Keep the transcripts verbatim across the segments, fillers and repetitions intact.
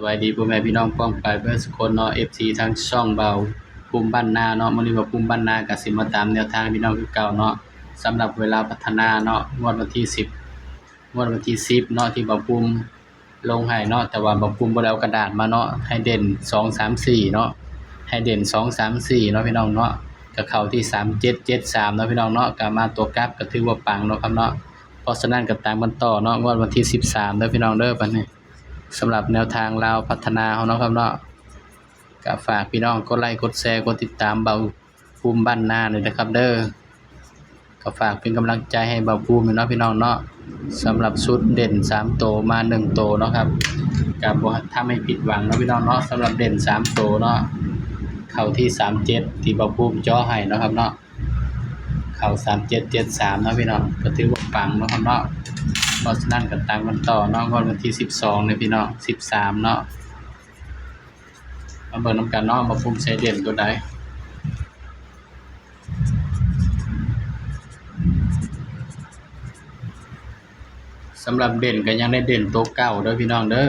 สวัสดีพ่อแม่พี่น้องป้องปายเบิดสุคนเนาะ เอฟซี ทั้งช่องเบาภูมิบ้านนาเนาะ มื้อนี้เบาภูมิบ้านนาก็สิมาตามแนวทางพี่น้องคือเก่าเนาะ สำหรับหวยลาวพัฒนาเนาะ งวดวันที่สิบ งวดวันที่สิบเนาะ ที่เบาภูมิลงให้เนาะ แต่ว่าเบาภูมิบ่ได้เอากระดาษมาเนาะ ให้เด่นสอง สาม สี่เนาะ ให้เด่นสอง สาม สี่เนาะพี่น้องเนาะ ก็เข้าที่ สามเจ็ดเจ็ดสามเนาะพี่น้องเนาะ ก็มาตัวกลับก็ถือว่าปังเนาะครับเนาะ เพราะฉะนั้นก็ตามกันต่อเนาะ งวดวันที่สิบสามเด้อพี่น้องเด้อ บัดนี้ สำหรับแนวทางลาวพัฒนาเฮาเนาะครับเนาะ ก็ฝากพี่น้องกดไลค์กดแชร์กดติดตามเบาภูมิบ้านนาด้วยนะครับเด้อ ก็ฝากเป็นกำลังใจให้เบาภูมิเนาะพี่น้องเนาะ สำหรับชุดเด่นสามโตมาหนึ่งโตเนาะครับ ก็บ่ทำให้ผิดหวังเนาะพี่น้องเนาะ สำหรับเด่นสามโตเนาะ เข้าที่ สามเจ็ด ที่เบาภูมิเจาะให้เนาะครับเนาะ เข้า สามเจ็ดเจ็ดสามเนาะพี่น้อง ก็ถือว่าปังเนาะครับเนาะ เพราะฉะนั้นก็ตามกันต่อเนาะ งวดวันที่สิบสองเนี่ยพี่น้อง สิบสาม เนาะ มาเบิ่งนำกันเนาะ เบาภูมิใส่เด่นตัวใด สำหรับเด่นก็ยังได้เด่นตัวเก่าเด้อพี่น้องเด้อ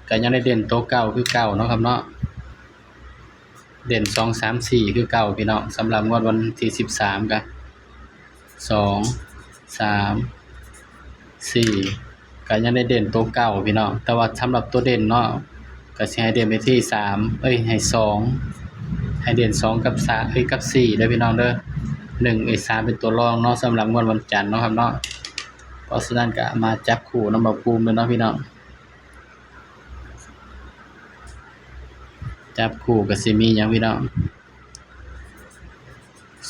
ก็ยังได้เด่นตัวเก่าคือเก่าเนาะครับเนาะ เด่นสอง สาม สี่คือเก่าพี่น้อง สำหรับงวดวันที่สิบสามก็ สอง สาม สี่ ก็ยังได้เด่นตัวเก่าพี่น้อง แต่ว่าสำหรับตัวเด่นเนาะ ก็สิให้เด่นไปที่สาม เอ้ย ให้สอง ให้เด่นสองกับสาม เอ้ย กับสี่เด้อพี่น้องเด้อ หนึ่ง เอ้ย สาม เป็นตัวรองเนาะ สำหรับงวดวันจันทร์เนาะครับเนาะ เพราะฉะนั้นก็มาจับคู่นำเบาภูมิเลยเนาะพี่น้อง จับคู่ก็สิมีหยังพี่น้อง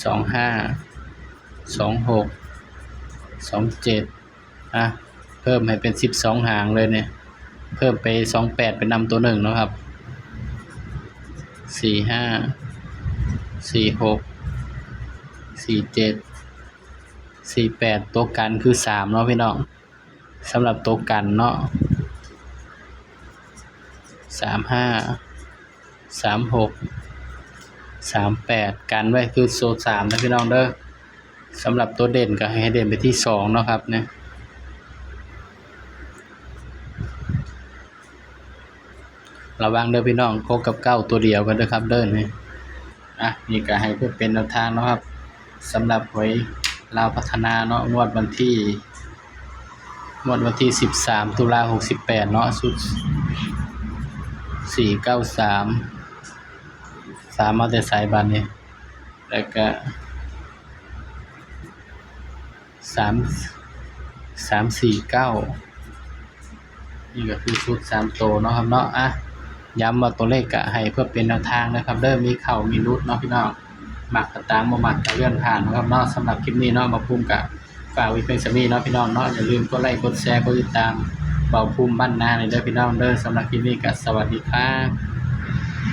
สองห้า สองหก สองเจ็ด อ่ะ เพิ่มให้เป็นสิบสองหางเลยเนี่ย เพิ่มไปสองแปดเป็นนำตัวหนึ่งเนาะครับ สี่ห้า สี่หก สี่เจ็ด สี่แปด ตัวกันคือสามเนาะพี่น้อง สำหรับตัวกันเนาะ สามห้า สามหก สามแปด กันไว้คือโซสามนะพี่น้องเด้อ สำหรับตัวเด่นก็ให้เด่นไปที่สองเนาะครับเนี่ย ระวังเด้อพี่น้อง หกกับเก้าตัวเดียวกันเด้อครับเด้อนี่ อ่ะ นี่ก็ให้เพื่อเป็นแนวทางเนาะครับ สำหรับหวยลาวพัฒนาเนาะ งวดวันที่ งวดวันที่สิบสาม ตุลา หกสิบแปด เนาะ ชุด สี่เก้าสาม สาม มาแต่ไสบาดนี้ แล้วก็ สาม สามสี่เก้า นี่ก็คือชุดสามโตเนาะครับเนาะ อ่ะ ย้ำว่าตัวเลขก็ให้เพื่อเป็นแนวทางนะครับเด้อ มีเข้ามีหลุดเนาะพี่น้อง มักก็ตาม บ่มักก็เลื่อนผ่านนะครับเนาะ สำหรับคลิปนี้เนาะ เบาภูมิก็ฝากไว้เพียงส่ำนี้เนาะพี่น้องเนาะ อย่าลืมกดไลค์กดแชร์กดติดตามเบาภูมิบ้านนาเลยเด้อพี่น้องเด้อ สำหรับคลิปนี้ก็สวัสดีครับ